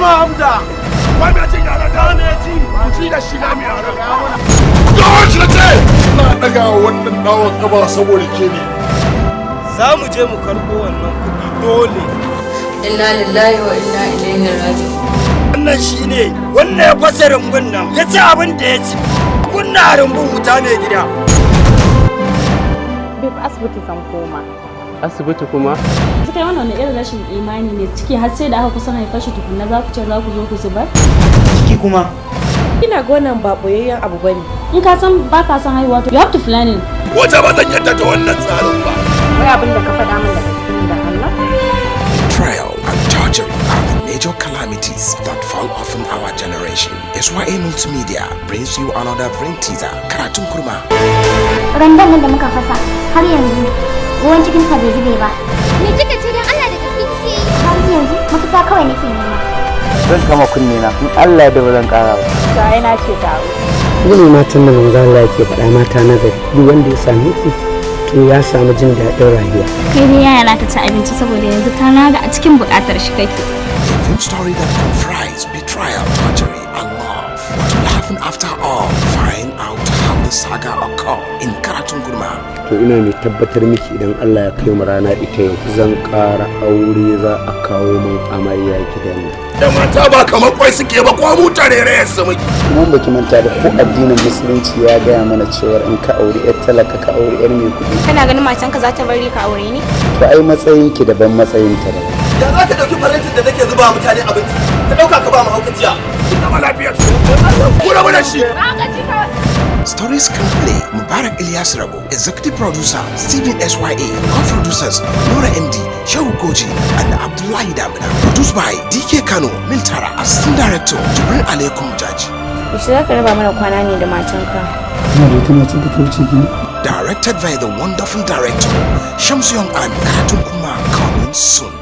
Ma Hamza. Wai me cin yaran da Me ci. Ku ci da shi na mi yaran. Gawar shi na ce! Ina ɗaga wannan dawon ƙafa saboda ke ne. Za mu je mu karɓo wannan kuɗi dole. Inna lillahi wa inna ilaihi raji'un. Wannan shine wannan ya fasa rumbun nan, ya ci abin da ya ci. Kunna rumbun wuta, mai gida. Babe, asibiti zan koma. Asibiti kuma? Suka yi wannan, wani irin rashin imani ne? Ciki har sai da aka kusan haifar shi tukunna za ku ce za ku zo ku zubar? Ciki kuma? Ina ga wannan ba boyayyen abu bane. In ka san ba ka son haihuwa, to you have to planning. Wata ba zan yadda da wannan tsarin ba. Wai abin da ka faɗa min da gaske ne da Allah? Betrayal and torture are the major calamities that fall often our generation. SYA Multimedia brings you another brain teaser, Karatun Kurma. Randan nan da muka fasa, har yanzu ruwan cikin sa bai zube ba. Me kika ce? Dan Allah, da gaske kike yi? Har yanzu mafita kawai nake nema. Zan kama kunne na, in Allah ya da ba zan kara ba. To ai na ce ta aure. Ku ne matan da manzo Allah yake faɗa, mata na gari. Duk wanda ya same ki, to ya samu jin daɗin rayuwa. Kai dai yaya na ka ci abinci, saboda yanzu ka naga a cikin buƙatar shi kake. A film story that comprise betrayal, torture, and love. What will happen after all? Find out how the saga occurred in Karatun Kurma. To ina mai tabbatar miki, idan Allah ya kai mu rana ita yau, zan ƙara aure, za a kawo min amarya gidan nan. Da mata ba kamar kwai suke ba, ko mu tarere su muke. Kuma baki manta da ko addinin Musulunci ya gaya mana cewa in ka auri yar talaka, ka auri yar mai kuɗi. Kana ganin matanka za ta bari ka aure ni? To ai matsayin ki daban, matsayin ta daban. Ya za ka ɗauki farantin da nake zuba mutane abinci ka ɗauka ka ba mahaukaciya? Zama lafiyar su. Ku rabu da shi. Story, screenplay, Mubarak Ilyas Rabo. Executive producer, Stephen SYA. Co-producers, Nora MD, Shehu Koji, and Abdullahi Damina. Produced by DK Kano, Miltara. Assistant Director, Jibril Alaikum Jaji. Yaushe za ka raba mana kwana ne da matanka? Ina da wata mace da ta wuce ki? Directed by the wonderful director, Shamsu Young and Karatun Kurma, coming soon.